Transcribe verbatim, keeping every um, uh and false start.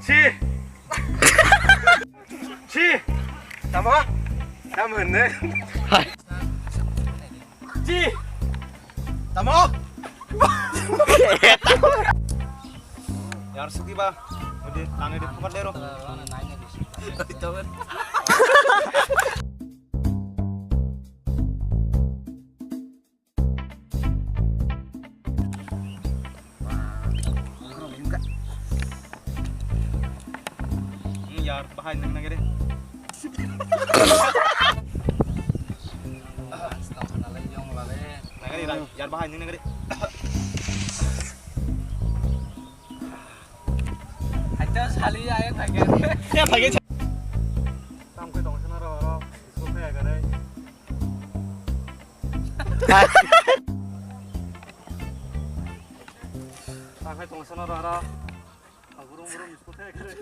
Chi. Chi. Tamo? Tamo ne? Chi. Tamo? Yar suki ba. Udi tane di pukar dero. Yar bahai nang nagari. Nagari yar bahai nang nagari. Haita sali ayo phage. Ya phage. Tam koi tong sana ro ro. School phaya gare. Tam koi tong sana ro ro. Burum burum school phaya gare.